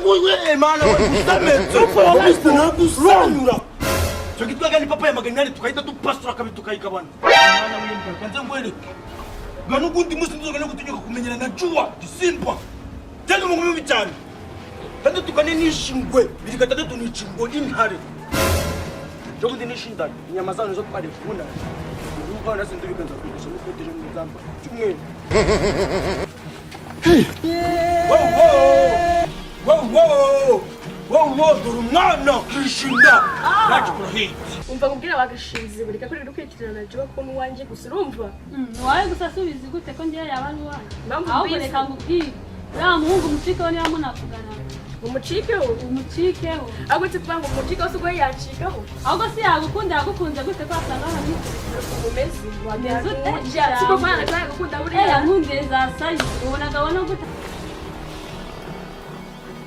Ndaguye mana we, gusametse nagusanyura. Icyo gitwaga ni papa ya 800, tukahita dupasura kabiri tukayigabana. Mwana w'imbwa, kanze nkwereke ga n'ugundi munsi nzoga no gutinyuka kumenyana na Juwa Gisimba cyangwa umugumi mubi cyane. Gatatu kane nishingwe biri gatandatu nicingwe intare. Ejo bundi nishindanye inyama zayo nizo twari kubona. Ubu nase ndibiganza kugurisha n'ikote ejo nzamba cyumweru. Wow, wow wow wow wow, dore umwana kishinda yaje kurahita. Umva nkubwira, wagashinze bureka kuri gukurikirana na Joe ko n'uwanjye gusa, urumva? Wawe gusa subizi gute ko ngewe yaba ari uwanjye? Impamvu Ahubwo mbizi. reka nkubwire, uriya muhungu umucikeho niba munavugana. Umucikeho? Umucikeho. Ahubwo si kuvuga ngo umucikeho, si ubwo yacikaho. Ahubwo si yagukunda, yagukunze gute ko wasanga bamwitegereza? Umeze Umeze ute? Si ko mwana yagukunda buriya. Yankundiye za sayi, ubonaga abona gute?